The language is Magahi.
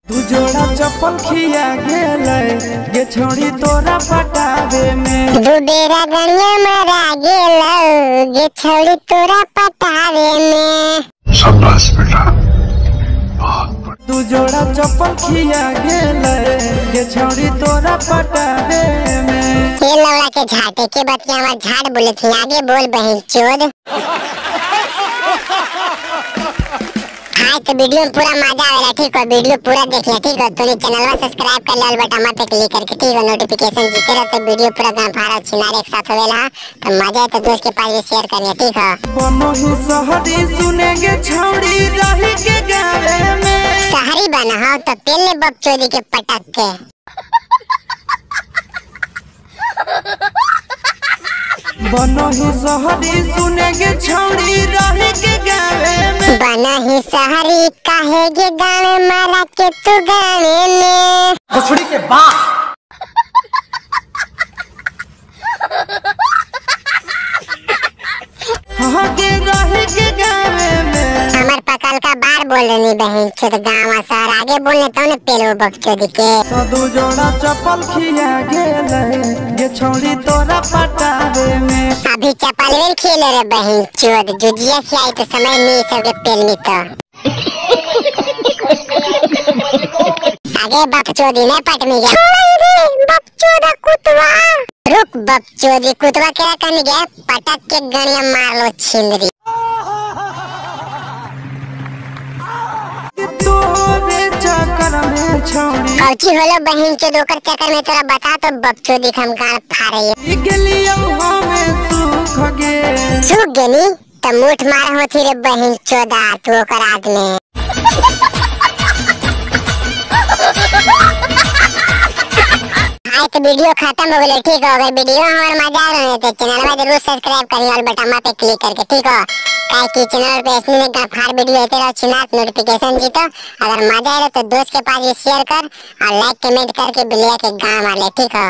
तू जोड़ा चप्पल खिया गेलै गे छोड़ी तोरा पटावे में। दू बेरा गणिया मारा गेलै गे छोड़ी तोरा पटावे में। शाबाश बेटा, बहुत बढ़िया। तू जोड़ा चप्पल खिया गेलै गे छोड़ी तोरा पटावे में। हे लौड़ा के झाटे के बतिया झाड़ बोले थी, आगे बोल बहन चोद। हाँ तो वीडियो में पूरा मजा आवेला, ठीक हो? वीडियो पूरा देख ले, ठीक हो? तो चैनल सब्सक्राइब कर ले बटन पे क्लिक करके, ठीक हो? नोटिफिकेशन जीते रहो तो वीडियो पूरा गांव फाड़ा छिनार एक साथ होवेला, तो मजा आए तो दोस्त के पास भी शेयर करिए, ठीक हो? बनो ही शहरी सुनेंगे छौड़ी रही के गावे में। शहरी बना हो तो पेले बकचोदी के पटक के। बनो ही शहरी सुनेंगे छौड़ी रही के गावे में। बना ही शहरी काहे के गावे मारा के तू गावे में। भोसड़ी के बाप। हाँ के रही के गावे में। हमार पकल का बार बोल रही बहन चोद, गाँव शहर आगे बोलने तो ने पेलो बकचोदी के। तो दू जोड़ा चप्पल खिया गेलै गे छौड़ी तोरा पटावे में। अभी चप्पल में खेले रे बहन चोद, जुजिया खियाई तो समय नहीं सबके पेलनी तो। आगे बकचोदी ने पटनी गया। बकचोदा कुतवा, रुक बकचोदी कुतवा क्या करने गया, पटक के गणिया मार लो छिंदरी। कौची होलो बहन चोद ओकर चक्कर में तोरा बता तो बकचोदी हम गाल फाड़े। सूख गेनी तो मूठ मार होती रे बहन चोदा तू ओकर आदमी। हाँ तो वीडियो खत्म हो गई, ठीक हो? अगर वीडियो हमारे मजा आ रहे तो चैनल में जरूर सब्सक्राइब करिए और बटन पे क्लिक करके, ठीक हो? काहे कि चैनल पे ऐसे नहीं फाड़ वीडियो आते रहो छिनात नोटिफिकेशन जीतो। अगर मजा आए तो दोस्त के पास भी शेयर कर और लाइक कमेंट करके बिलिया के गाँव मार ले, ठीक हो?